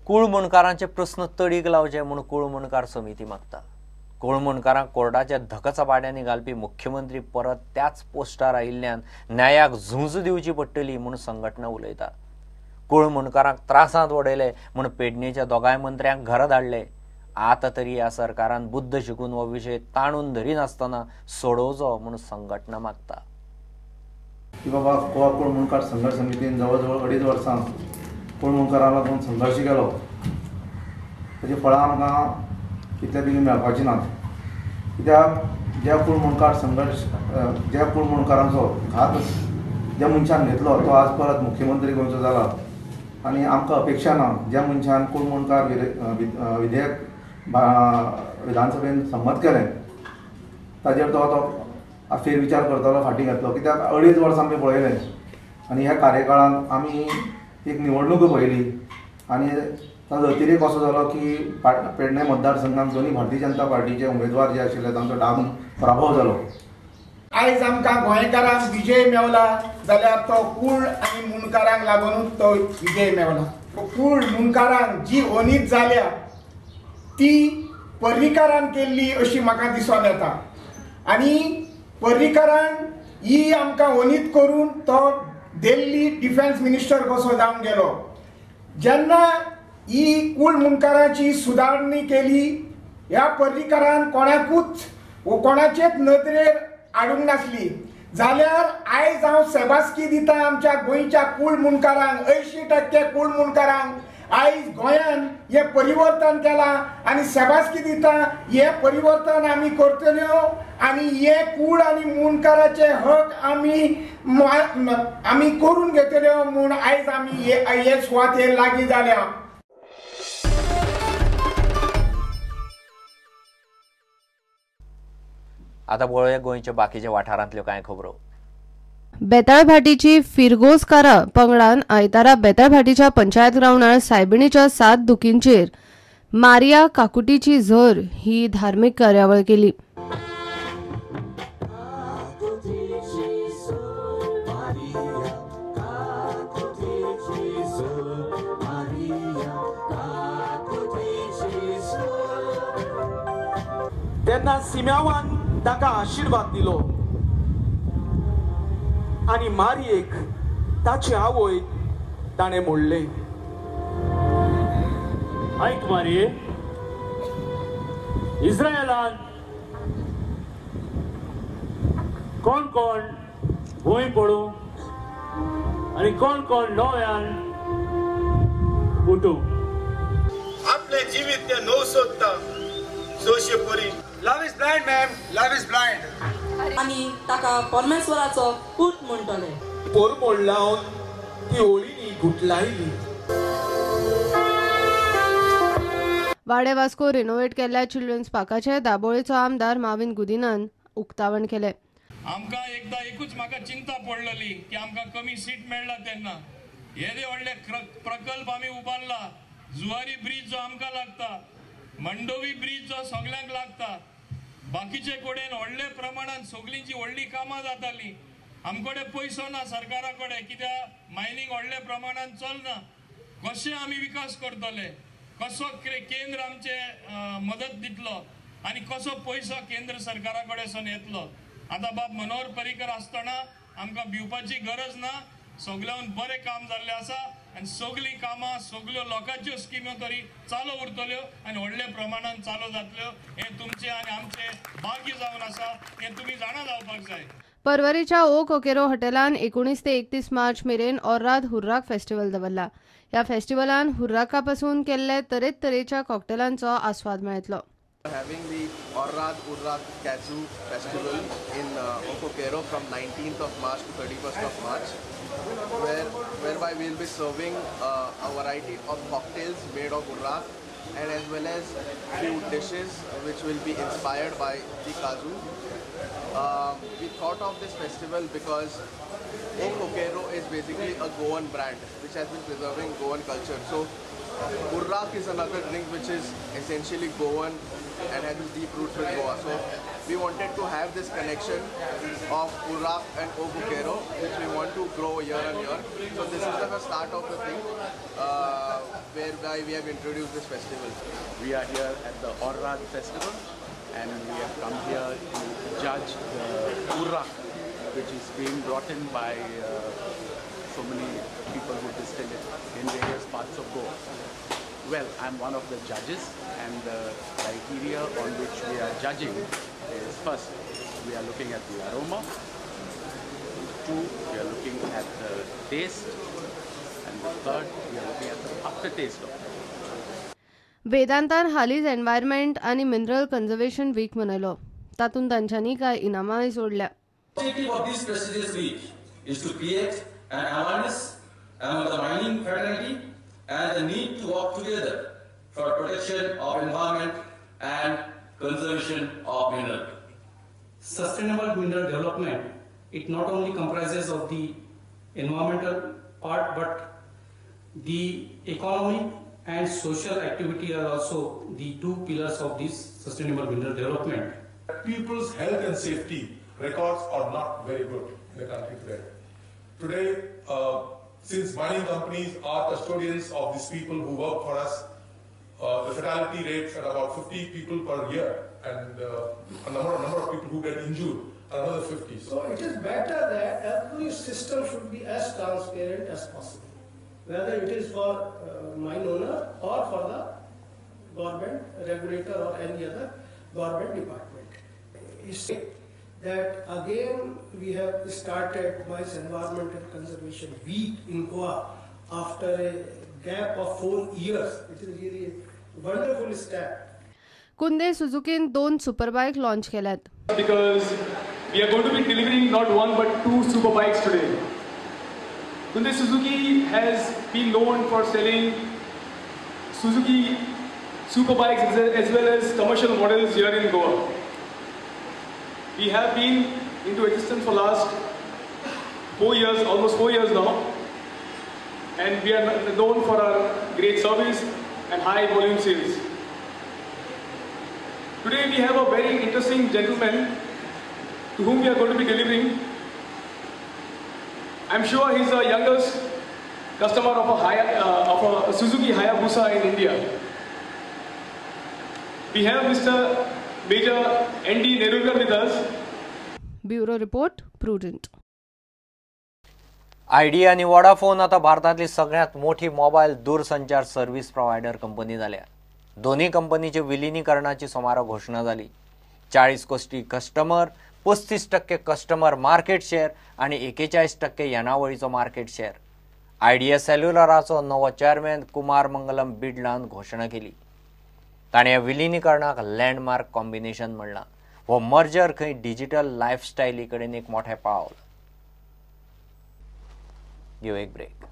कुळमुणकारांचे प्रस्न तडीक लावचे म्हूण कुळमुणकार समिती मागता. कुळमुणकारांक कोर्टाच्या धकचपाट्यांनी घालपी मुख्यमंत्री परत त्याच पोस्टार आयिल्ल्यान न्यायाक झूंज दिवची पडटली म्हूण संघटना उलयता. कुळमुणकारांक त्रासांत वडयले म्हूण पेडणेच्या दोगांय मंत्र्यांक घरा धाडले. आतां तरी ह्या सरकारान बुद्द शिकून हो विशय ताणून धरिनासतना सोडोवचो म्हूण संघटना मागता. की बाबा गोवा कुळमुणकार संघर्श समितीन जवळ जवळ 2.5 वर्सां कुळमुणकारांक लागून संघर्श केलो, ताची फळां आमकां इतल्या बेगीन मेळपाची नात. कित्याक ज्या कुळमुणकार संघर्श ज्या कुळमुणकारांचो घात ज्या मनशान घेतलो तो आज परत मुख्यमंत्री गोंयचो जाला आनी आमकां अपेक्षा ना ज्या मनशान कुळमुणकार विधेयक विधानसभेन संमत केलें ताजेर तो आतां फेरविचार करतलो, फाटीं घेतलो. कित्याक 2.5 वर्सां आमी पळयलें आनी ह्या कार्यकाळांत आमी एक निवडणूक पळयली आनी ताजो अतिरेक असो जालो की पेडणे मतदारसंघात दोनूय भारतीय जनता पार्टीचे उमेदवार जे आशिल्ले तांचो डागून पराभव जालो. आयज आमकां गोंयकारांक विजय मेवला जाल्यार तो कूळ आनी मुंडकारांक लागूनच तो विजय मेवला. कूळ मुंडकारांक जी ओनीत जाल्या ती पर्रीकारान केल्ली अशी म्हाका दिसून येता आनी पर्रीकारान ही आमकां ओनीत करून तो दिल्ली डिफेन्स मिनिस्टर कसो जावन गेलो. जेन्ना ही कूळ मुंडकाराची सुदारणी केली ह्या पर्रीकारान कोणाकूच कोणाचेच नदरेर हाडूंक नासली जाल्यार आयज हांव सेबासकी दिता आमच्या गोंयच्या कूळ मुंडकारांक. 80% कूळ मुंडकारांक आयज गोंयान हें परिवर्तन केलां आनी सेबासकी दिता हें परिवर्तन आमी करतल्यो आनी हे कूळ आनी मुंडकाराचे हक आमी करून घेतल्यो म्हूण आयज आमी हे सुवातेर लागीं जाल्या. आता पळोवया गोंयच्या बाकीच्या वाठारांतल्यो कांय खबरो. बेताळभाटीची फिरगोजकारा पंगडान आयतारा बेताळभाटीच्या पंचायत ग्रावंडार सायबिणीच्या 7 दुखींचेर मारिया काकुटीची झर ही धार्मिक कार्यावळ केली. तेन्ना सिम्यावान ताका आशिर्वाद दिलो आनी मारयेक ताचे आवयक ताणें म्हणलें, आयक मारये, इस्रायलान कोण कोण भूंय पडूं आनी कोण कोण नव्यान उठूं. आपलें जिवीत तें नव सोदता जोशे परी. Love is blind, ma'am. Love is blind. आनी ताका परमेश्वराचो पूत म्हणटले. पोरमोड लावन ती ओळींनी गुटलायली. वाडे वास्को रिनोव्हेट केल्ल्या चिल्ड्रन्स पार्काचे दाबोळेचो आमदार माविन गुदिनान उक्तावण केले. आमकां एकदां एकूच म्हाका चिंता पडलेली की आमकां कमी सीट मेळ्ळा तेन्ना येदे व्हडले प्रकल्प आमी उबारला. जुवारी ब्रीज जो आमकां लागता, मंडोवी ब्रीज जो सगल्यांक लागता, बाकीचे कडेन व्हडले प्रमाणान सगळींची व्हडली कामां जाताली. आमकडे पयसो ना सरकारा कडेन, कित्याक मायनींग व्हडले प्रमाणान चलना. कशें आमी विकास करतले, कसो केंद्र आमचे मदत दितलो आनी कसो पयसो केंद्र सरकारा कडेन येतलो. आतां बाब मनोहर पर्रीकर आसतना आमकां भिवपाची गरज ना. सगळ्यान बरें काम जाल्लें आसा आनी सगळीं कामां सगळ्यो लोकांच्यो स्किम्यो तरी चालू उरतल्यो आनी व्हडल्या प्रमाणान चालू जातल्यो. हें तुमचें आनी आमचें भाग्य जावन आसा, हें तुमी जाणा जावपाक जाय. पर्वरीच्या ओ कोकेरो हॉटेलान 19 ते 31 मार्च मेरेन ऑर्राद हुर्राक फेस्टिवल दवरला. ह्या फेस्टिवलान हुर्राका पासून केल्ले तरेतरेच्या कॉकटेलांचो आस्वाद मेळटलो. Having the Orrad Urrak Kazu festival in O Coqueiro from 19th of March to 31st of March, whereby we will be serving a variety of cocktails made of urrak and as well as few dishes which will be inspired by the kazu. We thought of this festival because O Coqueiro is basically a Goan brand which has been preserving Goan culture. So Urrak is another drink which is essentially Goan and has its deep roots with Goa. So We wanted to have this connection of Urrak and Oak Bucchero, which we want to grow year on year. So this is the start of the thing whereby we have introduced this festival. We are here at the Orrad Festival, and we have come here to judge the Urrak, which is being brought in by so many people who distill it in various parts of Goa. Well, I'm one of the judges, and the criteria on which we are judging is, first, we are looking at the aroma, two, we are looking at the taste, and the third, we are looking at the aftertaste of it. वेदांतान हालींच environment आनी mineral conservation week मनयलो. तातूंत तांच्यांनी कांय इनामांय जोडल्या. Objective of this prestigious week is to create an awareness among the mining fraternity and the need to work together for protection of environment and conservation of mineral. Sustainable mineral development, it not only comprises of the environmental part, but the economic and social activity are also the two pillars of this sustainable mineral development. People's health and safety records are not very good in the country today. Today, since mining companies are custodians of these people who work for us, the fatality rates are about 50 people per year, and a number of people who get injured are another 50. So it is better that every system should be as transparent as possible, whether it is for mine owner or for the government regulator or any other government department. It's that again we have started Mines Environmental Conservation Week in Goa after a gap of 4 years. It is really a wonderful step. Kunde सुझुकीन 2 superbike launch केल्यात. Because we are going to be delivering not one but 2 superbikes today. Kunde Suzuki has been known for selling Suzuki superbikes as well as commercial models here in Goa. We have been into existence for last 4 years, almost 4 years now, and we are known for our great service and high volume sales. Today we have a very interesting gentleman to whom we are going to be delivering. I'm sure he's the youngest customer of a Suzuki Hayabusa in India. We have Mr. Major N.D. Nerurkar with us. Bureau Report, Prudent. Idea आणि Vodafone आता भारतातली सगळ्यात मोठी mobile दूरसंचार service provider company झाल्या. दोन्ही कंपनीचे विलिनीकरणाची सोमारा घोषणा झाली. 40 कोटी कस्टमर, 35% कस्टमर मार्केट शेअर आणि 41% येणावळीचो मार्केट शेअर. आयडिया सेल्युलराचो नवो चेअरमॅन कुमार मंगलम बिडलान घोषणा केली. ताणें ह्या विलिनीकरणाक लँडमार्क कॉम्बिनेशन म्हणलां. हो मर्जर खंय डिजिटल लायफस्टायली कडेन एक मोठें पावल. घेवं एक ब्रेक.